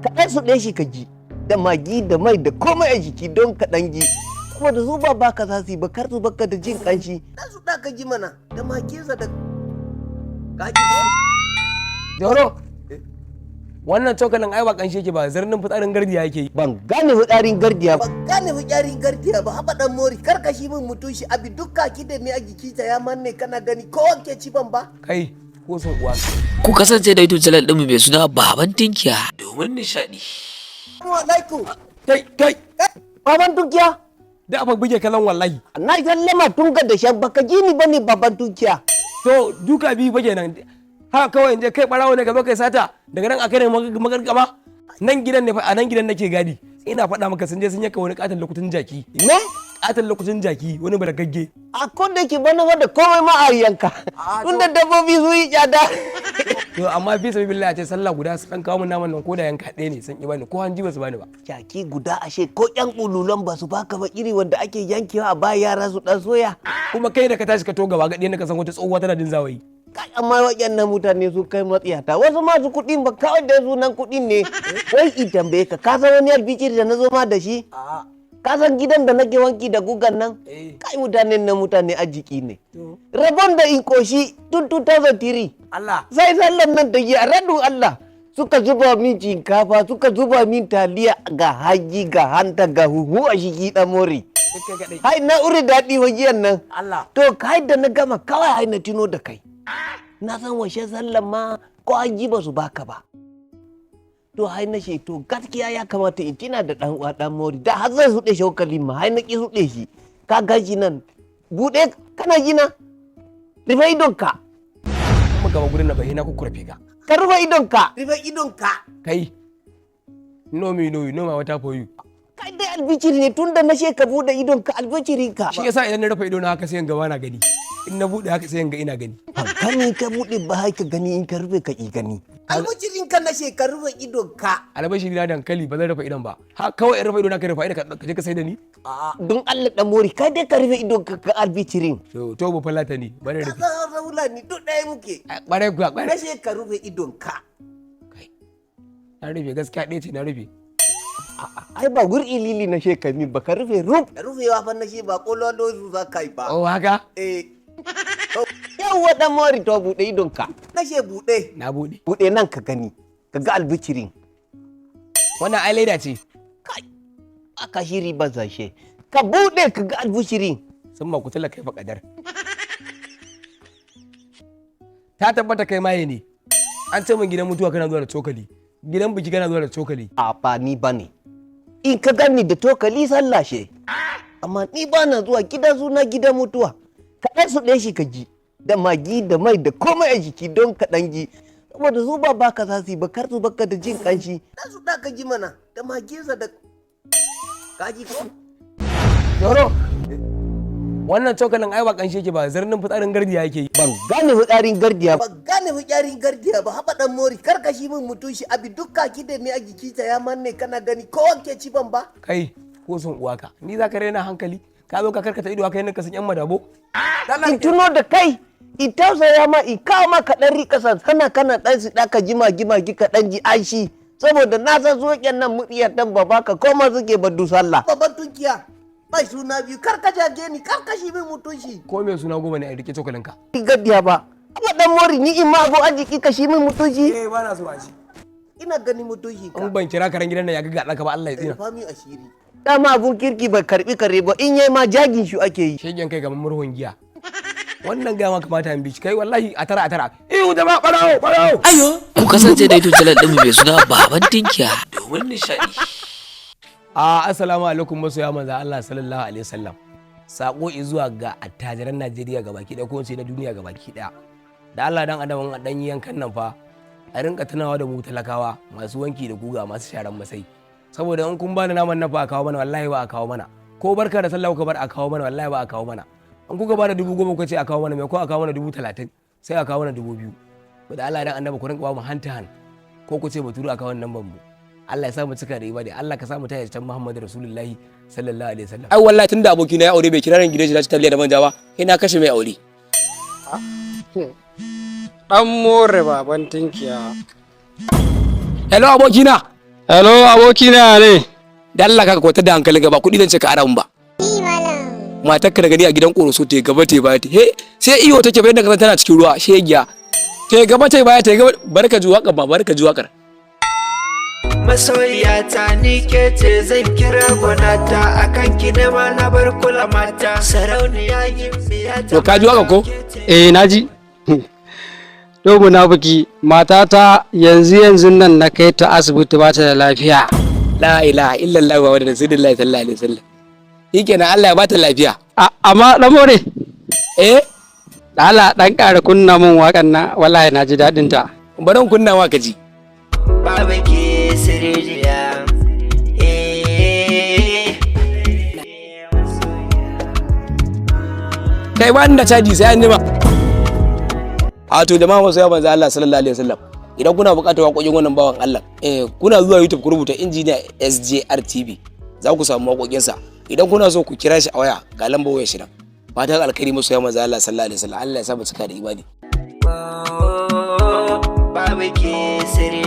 Kaɗan su ɗaya shi ka ji da magi da mai da komai a jiki don kaɗan ji. Kuma da su ba baka za su yi ba, kar su baka da jin ƙanshi. Dan su ɗa ka ji mana da maginsa da ka ji ko? Jauro, wannan cokalin ai ba kanshi yake ba, zarnin fitsarin gardiya yake yi. Ban gane fitsarin gardiya ba. Ban gane fitsarin gardiya ba, haɓa ɗan mori, kar ka shi min mutunci abi duk kaki da ne a jiki ta ya manne, kana gani ko wanke ci ban ba. Kai ko son uwa. Ku kasance da YouTube channel ɗinmu mai suna Baban Tinkiya domin nishaɗi. Assalamu alaikum. Kai, kai. Baban Tunkiya. Da aka buge kalan wallahi. Na sallama tun ga da shan baka ji ni bane, Baban Tunkiya. To duka biyu fa kenan. Haka kawai in je kai barawo ne ka zo kai sata, daga nan a kai ne magargama. Nan gidan ne fa, a nan gidan nake gadi. Ina faɗa maka sun je sun yanka wani katon lokacin jaki. Me? Katon lokacin jaki, wani baragagge. A ko da ke bana wanda komai ma a yanka. Tun da dabbobi su yi tsada. To amma fi sabilillah a ce sallah guda su dan kawo min naman nan ko da yanka ɗaya ne, sun ki bani, ko hanji ba su bani ba. Jaki guda, ashe ko ƴan ƙululan ba su baka ba, iri wanda ake yankewa a ba yara su ɗan soya. Kuma kai da ka tashi ka to gaba gaɗe na ka san wata tsohuwa tana jin zawayi. Kai, amma waɗannan mutane su kai matsiyata, wasu masu kuɗin ba kawai da sunan kuɗin ne. Wai in tambaye ka, ka san wani albicir da na zo ma da shi? Ka san gidan da nake wanki da gugan nan? Kai, mutanen nan mutane arziki ne. Rabon da in koshi tun 2003. Allah. Sai sallan nan da yi a radu Allah suka zuba min shinkafa, suka zuba min taliya, ga haji, ga hanta, ga huhu a shiki, dan mori. Kai kaɗai. Hai, na uri daɗi wajiyan nan. Allah. To kai, da na gama kawai hai na tuno da kai. Na san washe sallan ma ko an ji ba su baka ba. To hai na ce to gaskiya ya kamata in tina da dan uwa dan mori, da har zai suɗe shokalin ma hai na ki suɗe shi. Ka gaji nan buɗe, kana ji na, rufe idonka. Kuma gaba gurin na bai na kukkurfe ka. Ka rufe idonka, rufe idonka. Kai. No me no you no my water for you. Kai dai albiciri ne, tunda na ce ka buɗe idonka, albicirin ka. Shi yasa idan na rufe ido na haka sai in ga bana gani. In na buɗe haka sai in ga ina gani. Gani ka buɗe ba ka gani, in ka rufe ka ki gani. Albicirin ka na ce ka rufe idonka. Albashi na dankali, ba zan rufe idon ba. Ha kawai in rufe ido na ka rufe ido ka je ka sai da ni. Don Allah dan mori, kai dai ka rufe idonka ka albicirin. To ba falata ni ba na Ka rufe. san Hausa Fulani duk ɗaya muke. Ƙwarai kuwa, Na ƙwarai. ce ka rufe idonka. Kai. Na rufe, gaskiya ɗaya ce na rufe. Ai ba gur ilili na ce ka min ba, ka rufe rub. Rufewa fa na ce, ba kololo su za ka yi ba. Oh haka? Eh. Yawwa dan mori, to buɗe idonka. Na ce buɗe. Na buɗe. Buɗe nan ka gani. Ka ga albicirin. Wannan ai leda ce. Kai. Aka shiri ba zashe. Ka buɗe ka ga albicirin. Sun ma kutula kai fa kadar. Ta tabbata kai maye ne. An ce min gidan mutuwa kana zuwa da cokali. Gidan biki kana zuwa da cokali. A ba ni ba ne. In ka gani da tokali sallah she. Amma ni ba na zuwa gidan suna, gidan mutuwa. Kaɗan su ɗaya shi ka ji. Da magi da mai da komai a jiki don kaɗan ji. Saboda su ba baka za su yi ba, kar su baka da jin ƙanshi. Dan su ɗa ka ji mana da maginsa da ka ji ko? Jauro. Wannan cokalin ai ba kanshi yake ba, zarnin fitsarin gardiya yake yi. Ban gane fitsarin gardiya ba. Ban gane fitsarin gardiya ba, haɓa dan mori, kar ka shi min mutunci abi duk kaki da ne a jiki ta ya manne, kana gani ko wanke ci ban ba. Kai ko son uwaka. Ni za ka raina hankali. Ka zo ka karkata ido kai nan ka san yan madabo. In tuno da kai, in tausaya ma, in kawo ma kaɗan riƙa sana kana ɗan su ɗaka jima jima ji kaɗan ji aishi. Saboda na san soken nan mutsiyar ɗan ba baka koma suke ba du sallah. Babban Tunkiya mai suna biyu, kar ka jage ni, kar ka shi min mutunci. Ko mai suna 10 ne, a rike cokalinka. Gardiya ba. Amma dan mori, ni in ma abu arziki ka shi min mutunci. Eh, ba na so a ji. Ina gani mutunci ka. In ban kira karen gidan nan ya ga ka ba, Allah ya tsina. Rufa min asiri. Dama abun kirki bai karbi kare ba, in yayi ma jagin shi ake yi. Shegen kai gaban murhun giya. Wannan gama kamata in bi shi, kai wallahi a tara a tara. Ihu jama'a, barawo barawo. Ku kasance da YouTube channel ɗinmu mai suna Baban Tinkiya domin nishaɗi. A assalamu alaikum masoya manzo Allah sallallahu alaihi wasallam. Sako zuwa ga attajiran Najeriya gabaki ɗaya, ko in ce na duniya gabaki ɗaya. Da Allah dan adam dan yankan nan fa a rinka tunawa da mu talakawa masu wanki da guga, masu sharan masai. Saboda in kun bani naman nan fa a kawo mana, wallahi ba a kawo mana. Ko barka da sallah kuka bar a kawo mana, wallahi ba a kawo mana. In kuka bada 10,000 kuka ce a kawo mana, mai ko a kawo mana 30,000, sai a kawo mana 2,000. Da Allah dan annabi ku rinka ba mu hand to hand, ko ku ce baturu a kawo nan mu. Allah ya sa mu cika da ibada, Allah ka sa mu tayi can Muhammadu Rasulullahi sallallahu alaihi wasallam. Ai wallahi tunda aboki na ya aure bai kira ran gidan shi na ci taliya da manja ba, sai na kashe mai aure. Dan more, Baban Tinkiya. Hello abokina. Hello, abokina ne. Da Allah ka kwatar da hankali, gaba kuɗi zan ce ka ara mun ba. Matar ka da gani a gidan ƙoroso, ta gaba ta baya ta he sai iyo take bayan da kasan tana cikin ruwa shegiya. Ta gaba ta baya ta gaba. Barka ji waƙar ba, barka ji waƙar. Masoyiyata, ni ke ce zan kira gwanata, akan ki ne ma na bar kula mata, sarauniya gimbiya. To, ka ji waƙar ko? Eh, naji. To, munafiki, matata yanzu yanzu nan na kai ta asibiti, ba ta da lafiya. La ilaha illallah wa rasulullahi sallallahu alaihi wasallam. Shikenan, Allah ya bata lafiya. Amma dan more, Eh. Allah dan ƙara kunna min waƙan nan, wallahi na ji daɗin ta. Bari in kunna ma ka ji. Babu ke sirriya, eh. Kai, ba ni da caji, sai an jima. A to jama'a masu yawan manzo Allah sallallahu alaihi wasallam, idan kuna buƙatar waƙoƙin wannan bawan Allah, kuna zuwa YouTube ku rubuta Engineer SJR TV, za ku samu waƙoƙinsa. Idan kuna so ku kira shi a waya, ga lambar wayar shi nan. Fatan alkhairi masu yawan manzo Allah sallallahu alaihi wasallam. Allah ya sa mu cika da imani. Babu ke sirriya.